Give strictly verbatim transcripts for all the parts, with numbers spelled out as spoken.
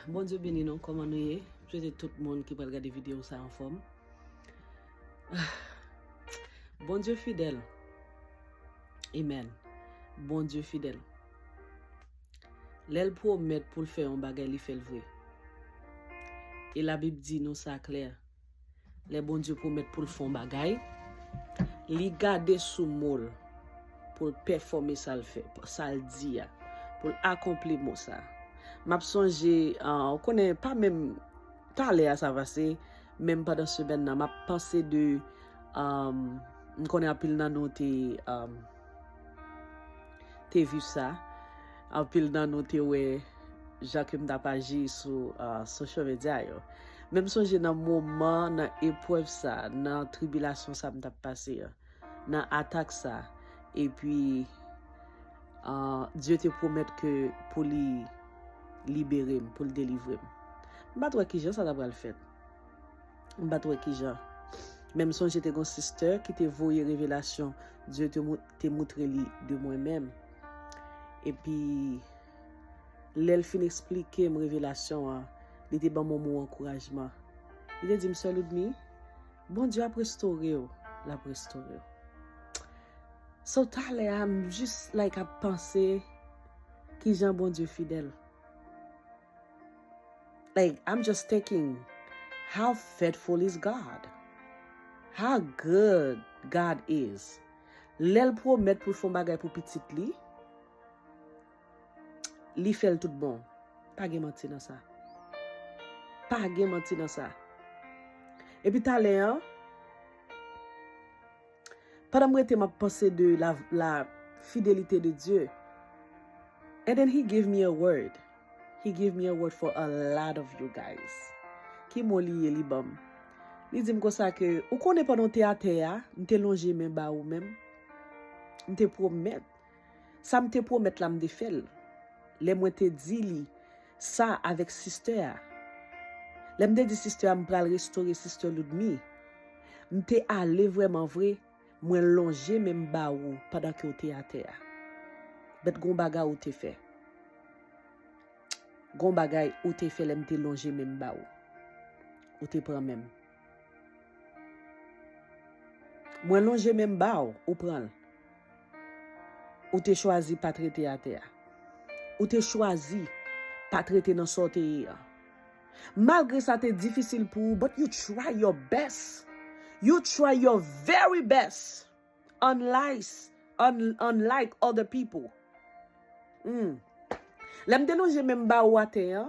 Bondye beni nou, kòman nou ye? M swete tout moun ki pral gade videyo sa anfòm. Bondye fidèl. Amen. Bondye fidèl. Lè l pwomèt pou l fè yon bagay, li fè l vre. E Labib di nou sa klè. Lè Bondye pwomèt pou l fè yon bagay, li gade sou mo l pou l pèfòme sa l fè, sa l di a, pou l akonpli mo sa. M ap sonje, ah, ou konnen, pa menm talè a sa pase, menm pandan semèn nan, m ap panse de, ah, m konnen anpil nan nou te, ah, te viv sa. Anpil nan nou te wè jan ke m t ap aji sou, ah, social media yo. Men m sonje nan moman, nan eprèv sa, nan tribilasyon sa m t ap pase an, nan atak sa, epi, ah, Dye te pwomèt ke pou li libere m, pou l delivre m. M pa t wè kijan sa ta pral fèt. M pa t wè kijan. Men m sonje te gon sistè ki te voye revelasyon Dye te mou-, te moutre li de mwen menm. Epi, lè l fin eksplike m revelasyon an, li te ban m yon mo ankourajman. Li te di m, Sè Ludmy, Bondye ap restore w, l ap restore w. So, talè a, m jis, like, ap panse kijan Bondye fidèl. Like, I'm just thinking, how faithful is God? How good God is. Lè l pwomèt pou l fè yon bagay pou pitit li, li fè l tout bon. Pa gen manti nan sa. Pa gen manti nan sa. Epi talè an, pandan m rete, m ap panse de la, la fidélité de Dieu. And then he gave me a word. He gave me a word for a lot of you guys. Ki mo li ye, li ban m? Li di m konsa ke, ou konnen pandan w te atè a, m te lonje men ba ou menm. M te pwomèt. Sa m te pwomèt la, m te fè l. Lè mwen te di li sa avèk sistè a. Lè m te di sistè a, m pral restore sistè Ludmy. M te ale vrèman vre, mwen lonje men m ba ou pandan ke w te atè a. But gon bagay ou te fè. Gon bagay ou te fè lè m te lonje men m ba ou. Ou te pran men m. Mwen lonje men m ba w, ou pran l. Ou te chwazi pa t rete atè a. Ou te chwazi pa t rete nan sa w te ye a. Malgre sa te difisil pou ou, but you try your best. You try your very best. Unlike, un-, unlike other people. Hmm. Lè m te lonje men m ba ou atè a,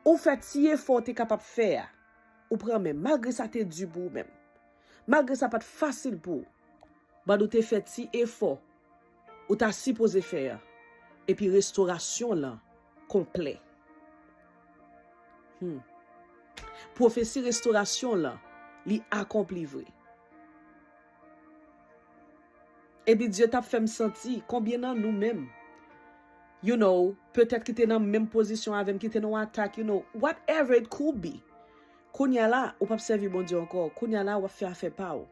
ou fè ti efò w te kapab fè a. Ou pran men m, malgre sa te di pou ou menm. Malgre sa pa t fasil pou ou. But ou te fè ti efò ou ta sipoze fè a. Epi restorasyon lan konplè. Hmm. Pwofesi restorasyon lan, li akonpli vre. Epi Dye t ap fè m santi konbyen nan nou menm, you know, petèt ki te nan menm pozisyon avè m, ki te nan yon atak, you know, whatever it could be. Kounye a la, ou p ap sèvi Bondye ankò. Kounye a la, w ap fè afè pa w.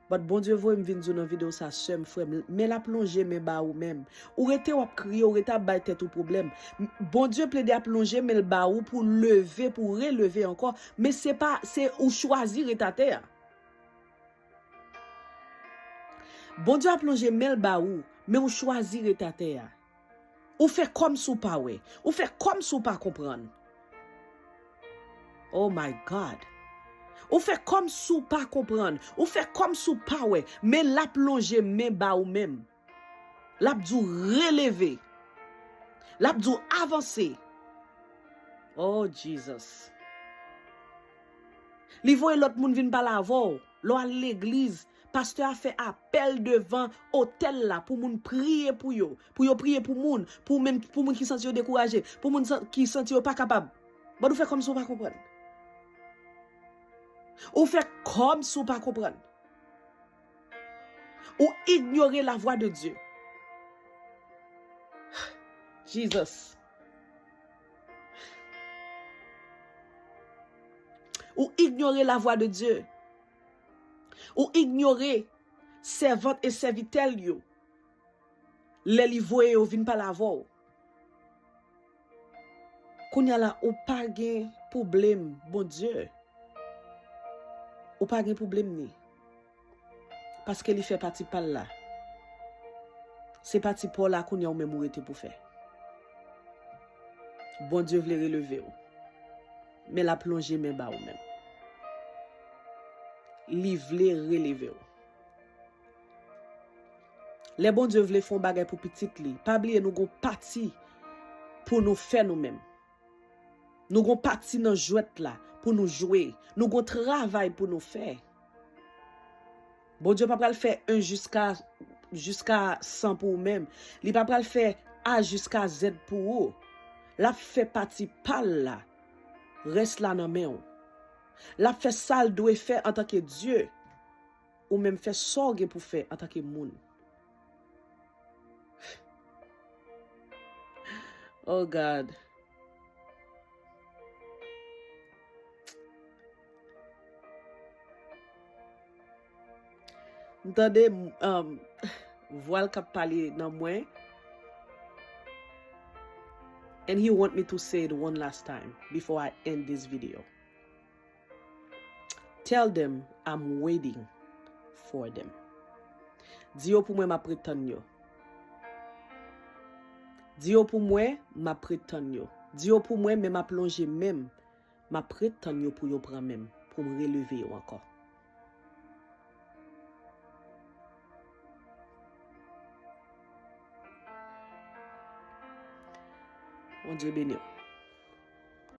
But Bondye voye m vin di w nan videyo sa, sè m, frè m, men l ap lonje men ba ou menm. Ou rete w ap kriye, ou rete ap bay tèt ou pwoblèm. M-, Bondye plede ap lonje men l ba ou pou leve, pou releve ankò. Men se pa, se ou chwazi ret atè a. Bondye ap lonje men l ba ou, men ou chwazi ret atè a. Ou fè kòmsi w pa wè. Ou fè kòmsi w pa konprann. Oh my God. Ou fè kòmsi w pa konprann. Ou fè kòmsi w pa wè. Men l ap lonje men ba ou menm. L ap di w releve. L ap di w avanse. Oh, Jesus. Li voye lòt moun vin pale avè w. Lè w al legliz, pastè a fè apèl devan otèl la pou moun priye pou yo. Pou yo priye pou moun. Pou menm, pou moun ki santi yo dekouraje. Pou moun san-, ki santi yo pa kapab. But ou fè kòmsi w pa konprann. Ou fè kòmsi w pa konprann. Ou inyore la voix de Dieu. Jesus. Ou inyore la voix de Dieu. Ou inyore sèvant e sèvitè l yo lè li voye yo vin pale avè w. Kounye a la, ou pa gen pwoblèm Bondye. Ou pa gen pwoblèm ni. Paske li fè pati pa l la. Se pati pa w la kounye a ou menm ou rete pou fè. Bondye vle releve w. Men l ap lonje men ba ou menm. Li vle releve w. Lè Bondye vle fè yon bagay pou pitit li, pa bliye nou gon pati pou nou fè nou menm. Nou gon pati nan jwèt la pou nou jwe. Nou gon travay pou nou fè. Bondye pa pral fè en jiska, jiska san pou ou menm. Li pa pral fè A jiska Z pou ou. L ap fè pati pa l la. Rès la nan men w. L ap fè sa l dwe fè antanke Dye. Ou menm fè sa w gen pou fè antanke moun. Oh God. M tande um, vwa l k ap pale nan mwen. And he want me to say it one last time before I end this video. Tell them I'm waiting for them. Di yo pou mwen m ap ret tann yo. Di yo pou mwen m ap ret tann yo. Di yo pou mwen men m ap lonje men m. M ap ret tann yo pou yo pran men m, pou m releve yo ankò. Bondye beni w.